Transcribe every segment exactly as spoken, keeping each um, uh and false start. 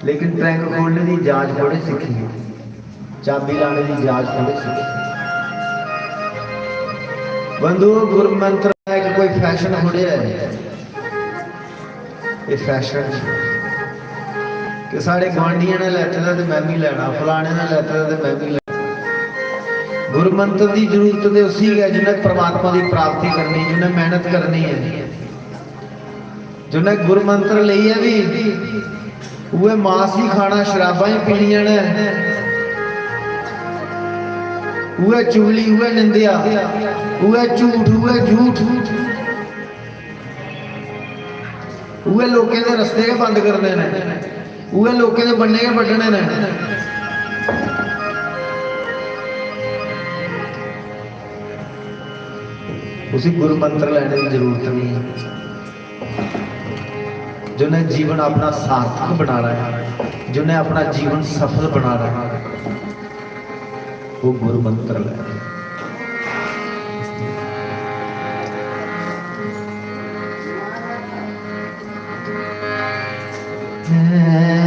लेकिन टैंक खोलने दी जाच थोड़ी सीखी है, चाबी लाने दी जाच थोड़ी सीखी। बंधु, गुरु मंत्र दा इक कोई फैशन थोड़े है, ये फैशन कि साढ़े गुआंढियां ने लैते दा ते मैं भी लैना, फलाने ने लैते दा ते मैं भी लैना। गुरु मंत्र दी जरूरत ते उसी गै जिन्ने परमात्मा दी प्राप्ति करनी, जिन्ने मेहनत करनी है। जिन्हें गुरु मंत्र लेइयै भी उ'ऐ मांस ही खाना, शराबां ही पीनियां ने, उ'ऐ चुगली, उ'ऐ निंदेआ, उ'ऐ झूठ, उ'ऐ झूठ, उ'ऐ लोकें दे रस्ते गै बंद करने ने, उ'ऐ लोकें दे बन्ने गै बड्ढने ने। उसी गुरु मंत्र लैने दी जरूरत नहीं है। जिन्हें जीवन अपना सार्थक बनाना है, जिन्हें अपना जीवन सफल बनाना है, वो गुरु मंत्र ले।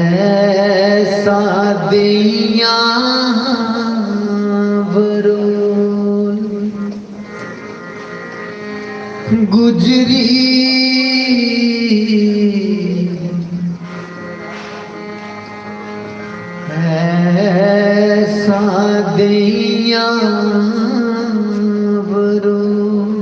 ऐसा देइयां वरोल गुजरी, ऐसा देइयां वरोल।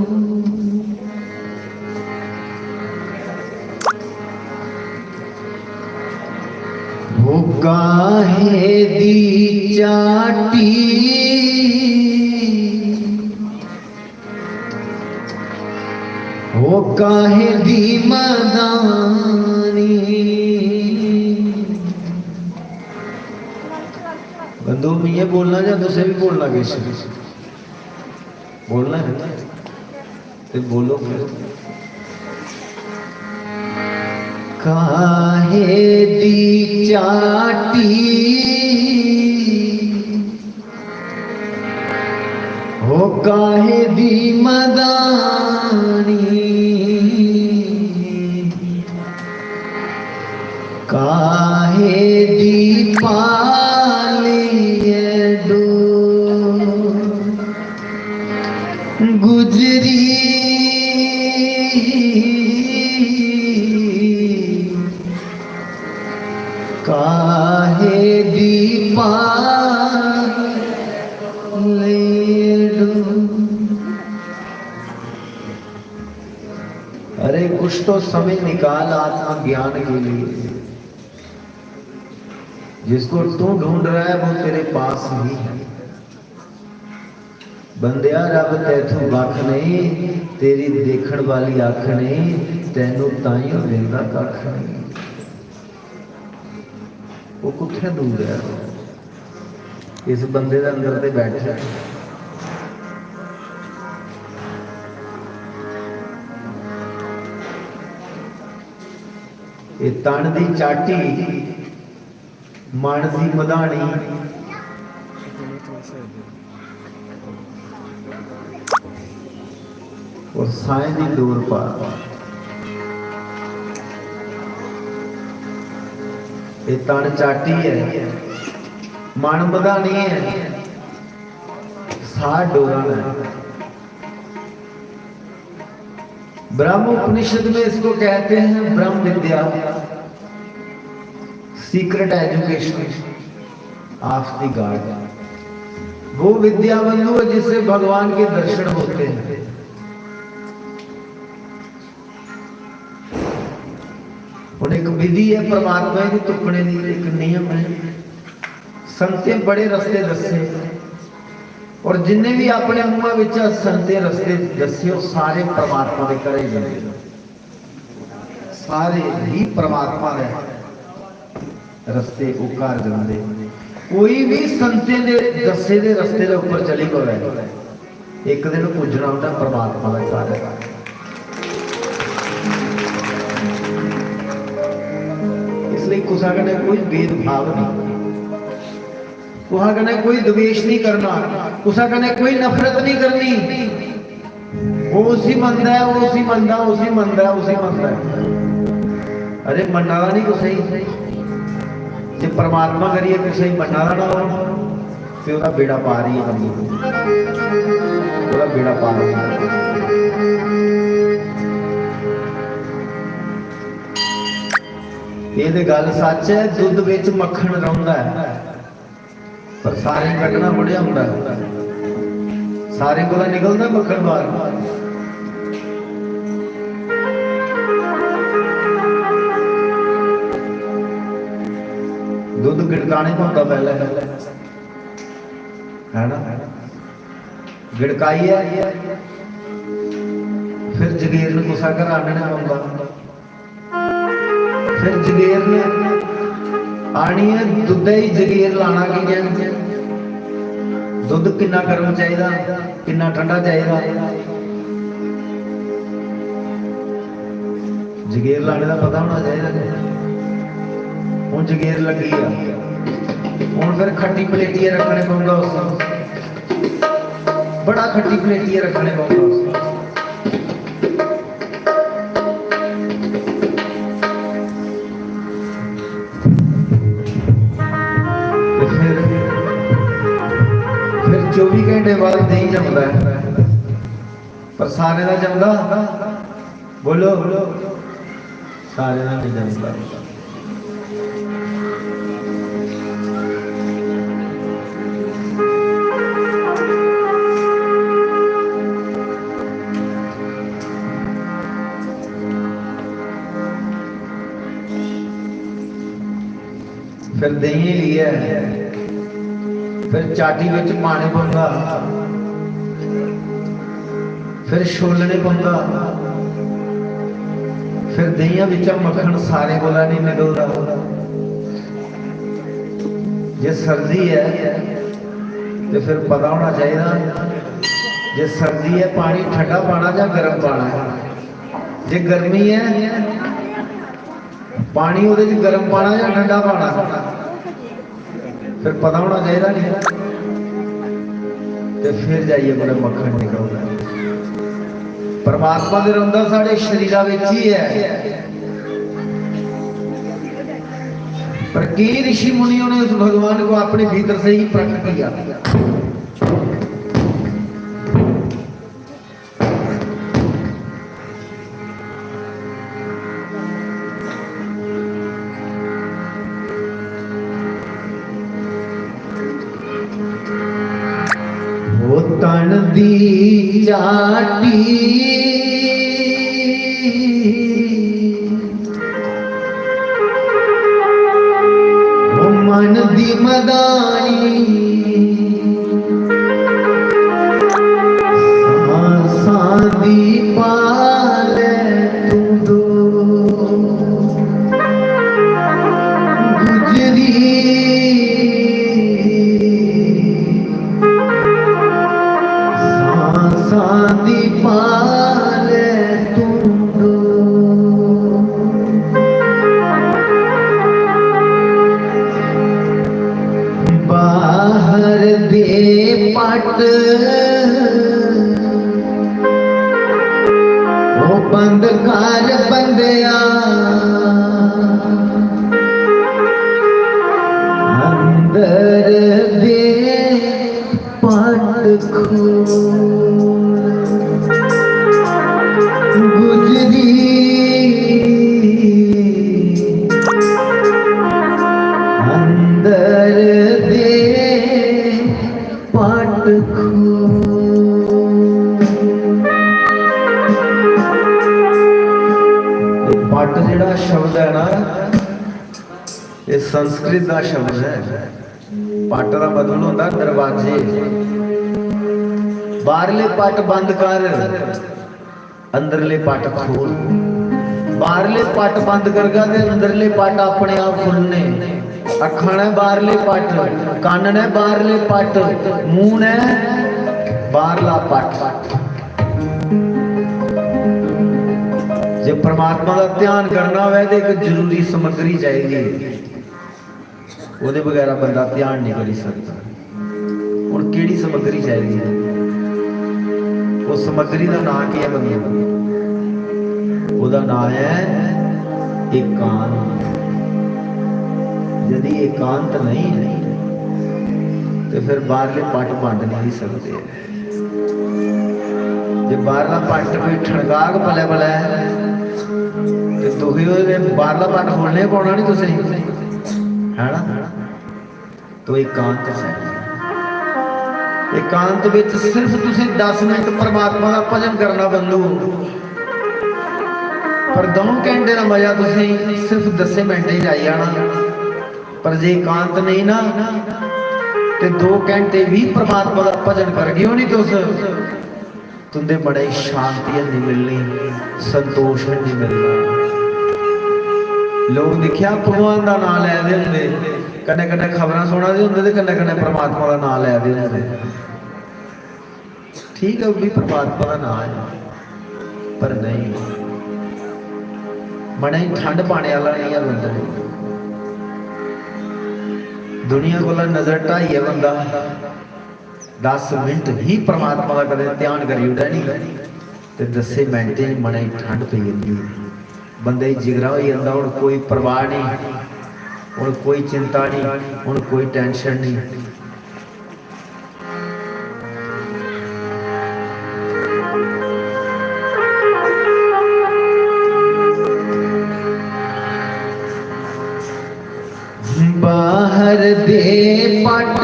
वो काहे दी चाटी, वो काहे दी मदानी। बंधु, मियां बोलना या तुसें भी बोलना किश? बोलना है ना? ते बोलो फिर। काहे दी चाटी, हो काहे दी मदानी, काहे दी पाली ऐ डोर गुजरी, काहे दी पाली ऐ डोर। अरे, कुछ तो समय निकाल आत्मज्ञान के लिए। जिसको तू ढूंढ रहा है, वो तेरे पास ही है। बंदिया, रब तैथू बख नहीं, तेरी देखण वाली अख नहीं, तैनू ताइयों देंदा कख नहीं। वो कुत्थे दूर है? इस बंदे दे अंदर ते बैठे। ये तन दी चाटी, मन दी मधानी और साएं दी डोर पार। ये तन चाटी है, मन मधानी है, साह डोरा है। ब्रह्म उपनिषद में इसको कहते हैं ब्रह्म विद्या, secret education of the God. वो विद्या, बंधु, है जिससे भगवान के दर्शन होते हैं। और एक विधि है परमात्मा की तुपने की, एक नियम है। संतें बड़े रस्ते दस्से, और जिन्ने भी अपने मुंह विच संतें रस्ते दस्से, वो सारे परमात्मा के घरे जंदे। सारे ही परमात्मा दे रस्ते, वो घर जंदे। कोई भी संतें दे दस्से दे रस्ते दे ऊपर चली पवे, एक दिन पुज्जना उंदा परमात्मा दे घर। इसलिए कुसा कन्नै कोई भेदभाव नहीं, कुसा कन्नै कोई द्वेष नहीं करना, कुसा कन्नै कोई नफरत नहीं करनी। वो उसी मनदा है, वो उसी मनदा, उसी मनदा है, उसी मनदा है। अरे, मन्ना दा नहीं कुसै गी। जे परमात्मा करियै कुसै गी मन्ना दा ना हो, ते ओह्दा बेड़ा पार ही है, ओह्दा बेड़ा पार ही है। एह् ते गल्ल सच्च ऐ, दुद्ध बिच मक्खन रौंह्दा ऐ, पर सारें गी कड्ढना थोड़े औंदा ऐ। सारें कोला निकलदा मक्खन बाहर। दुद्ध गड़काने पौंदा पैह्लें, है ना? गड़काइयै फिर जगीरन कुसै घर आह्नना पौंदा। फिर जगीरन आनियै दुद्धै गी जगीर लाना कि'यां? दुद्ध किन्ना गर्म चाहिदा, किन्ना ठंडा चाहिदा? जगीर लाने दा पता होना चाहिदा। हून जगीर लग्गी आ, हून फिर खट्टी पलेटियै रक्खने पौंदा उस, बड़ा खट्टी पलेटियै रक्खने पौंदा उस। ते फिर, फिर चौबी घंटे बाद देहीं जमदा ऐ, पर सारें दा जमदा? बोलो, सारें दा नहीं जमदा। फिर देहीं लेइयै फिर चाटी बिच पाने पौंदा, फिर छोलने पौंदा, फिर देहिया बिच्चा मक्खन सारें कोला नहीं निकलदा। जे सर्दी ऐ ते फिर पता होना चाहिदा, जे सर्दी ऐ, पानी ठंडा पाना जां गर्म पाना ऐ। जे गर्मी ऐ, पानी ओह्दे च गर्म पाना जां ठंडा पाना, फिर पता होना चाहिदा नहीं। ते फिर जाइयै कुतै मक्खन निकलदा। परमात्मा ते रौंह्दा साढ़े शरीरा बिच ही ऐ, पर केईं ऋषि मुनियों ने उस भगवान को अपने भीतर से ही प्रकट किया। ओ तन दी चाटी, ओ मन दी मदानी, सांसां दी पाल तू दो गुजरी। सांसां दी पाल तू दो। बाहर दे पट ओ बंद कर बंदया, अंदर दे पट खोल। गुजरी अंदर दे पट खोल। पट जेह्ड़ा शब्द ऐ ना, एह् संस्कृत दा शब्द ऐ। पट दा मतलब होंदा दरवाजे। बाहरले पट बंद कर, अंदरले पट खोल। बाहरले पट बंद करगा ते अंदरले पट अपने आप खुलने। अक्खां ने बाहरले पट, कन्न ने बाहरले पट, मूंह ने बाहरला पट। जे परमात्मा दा ध्यान करना होवे ते इक जरूरी समग्री चाहिदी है। ओह्दे बगैरा बंदा ध्यान नहीं करी सकदा। हुन केह्ड़ी समग्री चाहिदी ऐ? उस समग्री दा नांऽ केह् ऐ बंदे दा? ओह्दा नांऽ ऐ एकांत। जे यदि एकांत नहीं है, तो फिर बाहरले पट बंद नहीं सकते। जे बाहरला पट कोई ठणकाग पलै पलै, ते दुखी होए ते बाहरला पट खोलने पौना नहीं तुसें, है ना? तो एकांत चाहिए। एकांत विच सिर्फ तुसें दस मिनट परमात्मा दा भजन करना बंधु, पर दौं घंटे दा मजा तुसें सिर्फ दसें मिनटें च आई जाना। पर जे एकांत नहीं ना, ते दो घंटे भी परमात्मा दा भजन करगे ओ नहीं तुस, तुंदे मनै च शांति नहीं मिलनी, संतोष नहीं मिलना। लोग दिक्खेआ भगवान दा नांऽ लै दे होंदे, कन्नै कन्नै खबरां सुना दे होंदे ते कन्नै कन्नै परमात्मा दा नांऽ लै दे होंदे। ठीक है, ओह् भी परमात्मा दा नांऽ है, पर नहीं, मनै च ठंड पाने आह्ला नहीं है बंदा। दुनिया कोला नजर ढाइयै बंदा दस मिनट ही परमात्मा दा कदें ध्यान करी ओड़ै नी, ते दस्सें मिनटें च मनै च ठंड पेई जंदी ऐ। बंदे गी जिगरा होई जंदा, हुन कोई परवाह नहीं, हुन कोई चिंता नहीं, हुन कोई tension नहीं। बाहर दे पट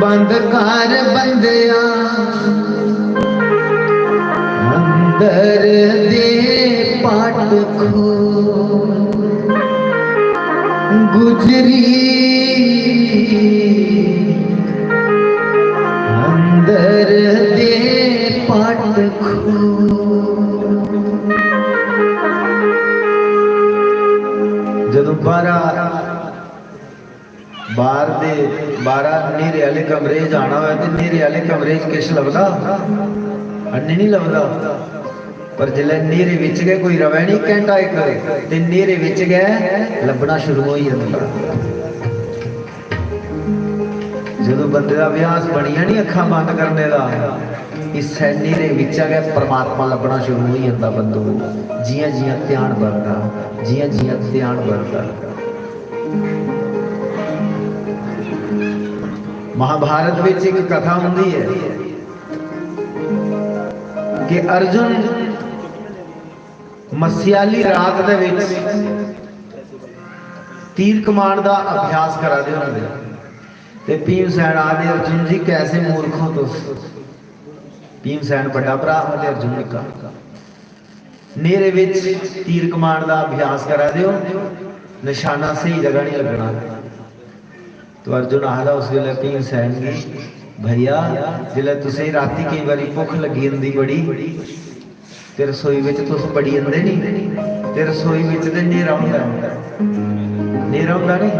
बंद कर बंदेआ, अंदर दे पट खोल। गुजरी अंदर दे पट खोल। जदों बाहरा, बाहर दे, बाहरा न्हेरे आह्ले कमरे च जाना होऐ ते न्हेरे आह्ले कमरे च किश लभदा? अन्नी नहीं लभदा। पर जिसलै न्हेरे बिच गै कोई रवै नी घैंटा इक, ते न्हेरे बिच गै लब्भना शुरू होई जंदा। जदों बंदे दा अभ्यास बनी जा नी अक्खां बंद करने दा, इस्सै न्हेरे बिच्चा गै परमात्मा लब्भना शुरू होई जंदा बंदू। जियां जियां ध्यान बधदा, जियां जियां ध्यान बधदा। महाभारत बिच इक कथा होंदी है कि अर्जुन मस्सेआ आह्ली रात दे विच तीर कमान दा अभ्यास करा दे होंदे। ते भीमसैन आखदे, "अर्जुन जी, कैसे मूर्ख हो तुस?" भीमसैन बड्डा भ्राऽ हा ते अर्जुन निक्का। "न्हेरे विच तीर कमान दा अभ्यास करा दे ओ, नशाना स्हेई जगह नहीं लगना।" तो अर्जुन आखदा उस वेले भीमसेन गी, "भैया, जिसलै तुसें रातीं केईं बारी भुक्ख लग्गी जंदी बड़ी, ते रसोई बिच तुस बड़ी जंदे नी, ते रसोई बिच ते न्हेरा होंदा ऐ, न्हेरा होंदा नी,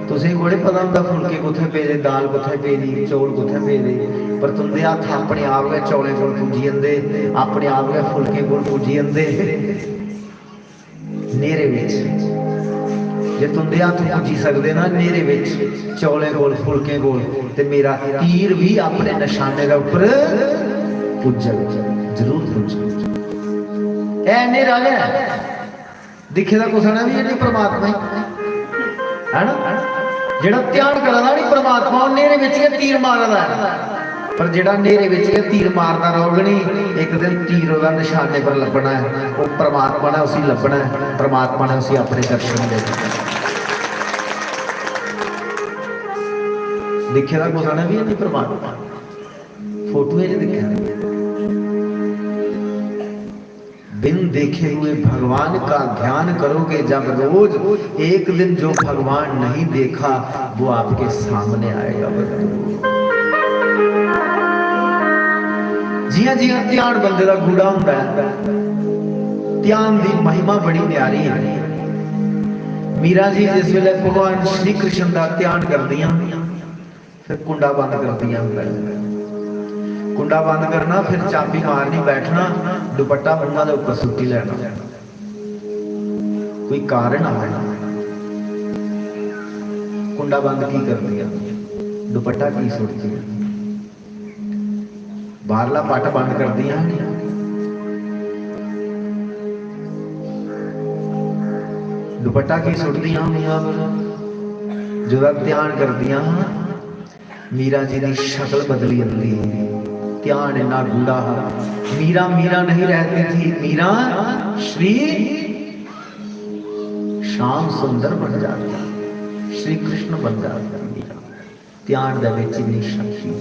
तुसें कोले पता होंदा फुलके कुत्थै पेदे, दाल कुत्थै पेदी, चौल कुत्थै पेदे, पर तुंदे हत्थ अपने आप गै चौलें कोल पुज्जी जंदे, अपने आप गै फुलकें कोल पुज्जी जंदे।" न्हेरे बिच जे तुंदे हत्थ पुज्जी सकदे ना न्हेरे बिच चौलें कोल, फुलकें कोल, ते मेरा तीर भी अपने नशाने दे उप्पर पुज्जग, जरूर पुज्जग। ऐ न्हेरा गै, दिक्खे दा कुसै ने भी नहीं परमात्मा गी, है ना? जेड़ा ध्यान करा दा नी परमात्मा, ओह् न्हेरे बिच गै तीर मारा दा ऐ। पर जेड़ा न्हेरे बिच गै तीर मारदा रौह्ग नी, इक दिन तीर ओह्दा नशाने पर लब्भना ऐ। ओह् परमात्मा ने उसी लब्भना ऐ, परमात्मा ने उसी अपने दर्शन देने। दिक्खे दा कुसै ने बी है नी परमात्मा, फोटुएं च दिक्खे दा। बिन देखे हुए भगवान का ध्यान करोगे जब रोज, एक दिन जो भगवान नहीं देखा, वो आपके सामने आएगा बंधु। जियां जियां ध्यान बंदे दा गूढ़ा हुंदा ऐ, ध्यान दी महिमा बड़ी न्यारी है। मीरा जी जिस वेले भगवान श्री कृष्ण दा ध्यान करदियां, फिर कुंडा बंद करदियां। कुंडा बंद करना, फिर चाबी मारनी, बैठना, दुपट्टा मुंहा दे ऊपर सुट्टी लैना। कोई कारण आए, कुंडा बंद की करदियां, दुपट्टा की सुट्टदियां? बाहरला पट बंद करदियां। दुपट्टा की सुट्टदियां हियां, जेल्लै ध्यान करदियां हियां, मीरा जी दी शकल बदली जंदी ही। ध्यान इन्ना गूढ़ा हा। मीरा मीरा नहीं रहती थी, मीरा श्री श्याम सुंदर बन जाती, श्री कृष्ण बन जाती मीरा। ध्यान दे विच इन्नी शक्ति,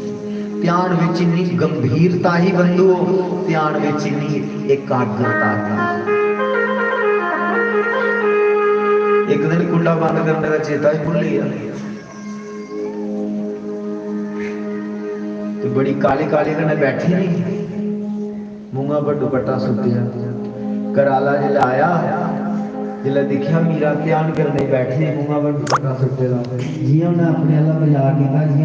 ध्यान विच इन्नी गंभीरता ही बंधुओ, ध्यान विच इन्नी एकाग्रता ही। एक दिन कुंडा बंद करने का चेता ही भुल्ली गया। ते बड़ी काली काली कन्नै बैठी रही। मूंहा पर दुपट्टा सुट्टेआ। घरा आह्ला जिसलै आया, जिसलै दिक्खेआ मीरा ध्यान करने बैठी, मूंहा पर दुपट्टा सुट्टे दा, जि'यां उन्नै अपने आह्ला मजाक कीता, जि'यां